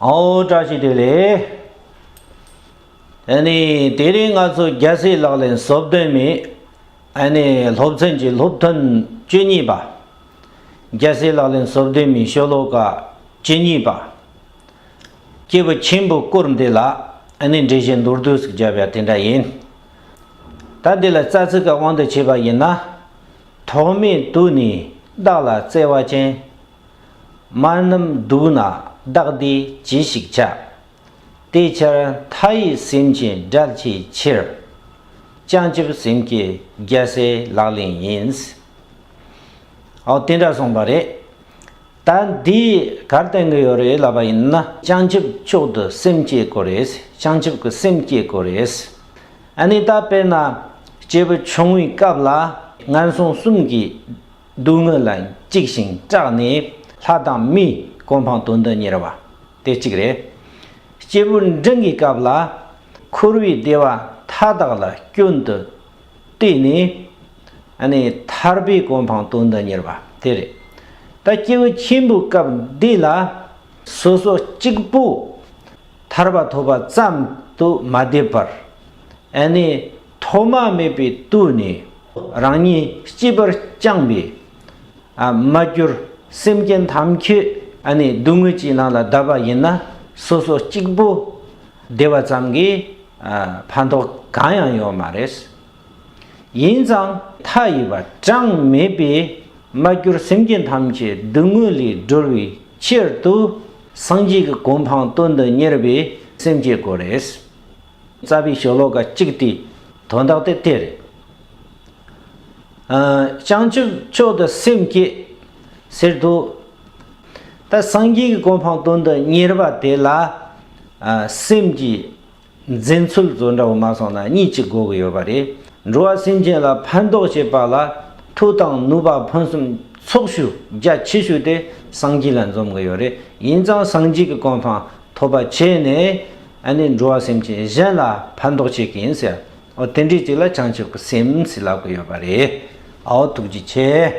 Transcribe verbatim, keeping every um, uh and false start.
ཨའོ། བཀྲ་ཤིས་བདེ་ལེགས། ཨ་ནི་དེ་རིང་ང་ཚོ་རྒྱལ་སྲས་ལག་ལེན་སོ་བདུན་མའི་ཨ་ནི་སློབ་ཚན་གྱི་སློབ་ཐུན་བཅུ་གཉིས་པ། རྒྱལ་སྲས་ལག་ལེན་སོ་བདུན་མའི་ཤོ་ལོ་ཀ་བཅུ་གཉིས་པ། སྐྱེས་བུ་ཆེན་པོའི་སྐོར་འདི་ལ་ཨ་ནི་འགྲེལ་བཤད་མདོར་བསྡུས་ཤིག་བརྒྱབ་ཡ་དེ་འདྲ་ཡིན། ད་འདི་ལ་རྩ་ཚིག་གི་དབང་དུ་བྱས་པ་ཡིན་ན། ཐོག་མའི་དུས་ནས་བདག་ལ་བརྩེ་བ་ཅན། མ་རྣམས་སྡུག་ན་བདག་བདེ་ཅི་ཞིག་བྱ། དེ་ཕྱིར་མཐའ་ཡས་སེམས་ཅན་བསྒྲལ་བྱའི་ཕྱིར། བྱང་ཆུབ་སེམས་བསྐྱེད་རྒྱལ་སྲས་ལག་ལེན་ཡིན། ཨོ་དེ་འདྲ་གསུངས་པ་རེད། ད་འདི་གར་བསྟན་གྱི་ཡོད་རེད་ལབ་པ་ཡིན་ན། བྱང་ཆུབ་མཆོག་ཏུ་སེམས་བསྐྱེད་དགོས་རེད། བྱང་ཆུབ་ཀྱི་སེམས་བསྐྱེད་དགོས་རེད། ཨ་ནི་ད་དཔེར་ན་སྐྱེས་བུ་ཆུང་ངུའི་སྐབས་ལ་ངན་སོང་གསུམ་གྱི་སྡུག་བསྔལ་ལ་འཇིགས་ཤིང་སྐྲག་ནས་ལྷ་དང་མིའི་གོ་འཕང་དོན་དུ་གཉེར་བ་དེ་གཅིག་རེད། སྐྱེས་བུ་འབྲིང་གི་སྐབས་ལ་འཁོར་བའི་བདེ་བ་མཐའ་དག་ལ་སྐྱོན་དུ་བལྟས་ནས། ཨ་ནི་ཐར་པའི་གོ་འཕང་དོན་དུ་གཉེར་བ་དེ་རེད། ད་སྐྱེས་བུ་ཆེན་པོའི་སྐབས་འདི་ལ་སོ་སོ་གཅིག་པུ་ཐར་པ་ཐོབ་པ་ཙམ་དུ་མ་བསྡད་པར། ཨ་ནི་ཐོག་མ་མེད་པའི་དུས་ནས་རང་ཉིད་གཅེས་པར་བསྐྱངས་པའི་ཨ་མ་གྱུར་སེམས་ཅན་ཐམས་ཅད་ཨ་ནི་སྡུག་བསྔལ་གྱི་ནང་ལ་བརྡབས་པ་ཡིན་ན། སོ་སོ་གཅིག་པུ་བདེ་བ་ཙམ་གྱིས་ཨ་ཕན་ཐོགས་གང་ཡང་ཡོད་མ་རེད། ཡིན་ཙང་མཐའ་ཡས་པ་གྲངས་མེད་པའི་མ་གྱུར་སེམས་ཅན་ཐམས་ཅད་སྡུག་བསྔལ་ལས་སྒྲོལ་བའི་ཕྱིར་དུ་སངས་རྒྱས་ཀྱི་གོ་འཕང་དོན་དུ་གཉེར་བའི་སེམས་བསྐྱེད་དགོས་རེད། རྩ་བའི་ཤོ་ལོ་ཀ་གཅིག་དེའི་དོན་དག་དེ་དེ་རེད། ཨ་བྱང་ཆུབ་མཆོག་ཏུ་སེམས་བསྐྱེད་ཟེར་དུས། ད་སངས་རྒྱས་ཀྱི་གོ་འཕང་དོན་དུ་གཉེར་བ་དེ་ལ་ཨ་སེམས་ཀྱི་འཛིན་ཚུལ་བཟོ་འདྲ་བོ་མ་སོང་ན་གཉིས་ཅིག་དགོས་ཀྱི་ཡོད་པ་རེད། འགྲོ་བ་སེམས་ཅན་ལ་ཕན་ཐོགས་བྱེད་པ་ལ་མཐུ་དང་ནུས་པ་ཕུན་སུམ་ཚོགས་ཤོས་རྒྱ་ཆེ་ཤོས་དེ་སངས་རྒྱས་ལ་འཛོམས་ཀྱི་ཡོད་རེད། ཡིན་ཙང་སངས་རྒྱས་ཀྱི་གོ་འཕང་ཐོབ་པ་བྱས་ནས་ཨ་ནི་འགྲོ་བ་སེམས་ཅན་གཞན་ལ་ཕན་ཐོགས་བྱེད་ཀྱི་ཡིན་ཟེར། འོ་དེ་འདྲའི་ཅིག་ལ་བྱང་ཆུབ་ཀྱི་སེམས་ཟེར་ལབ་ཀྱི་ཡོད་པ་རེད། ཨའོ་ཐུགས་རྗེ་ཆེ།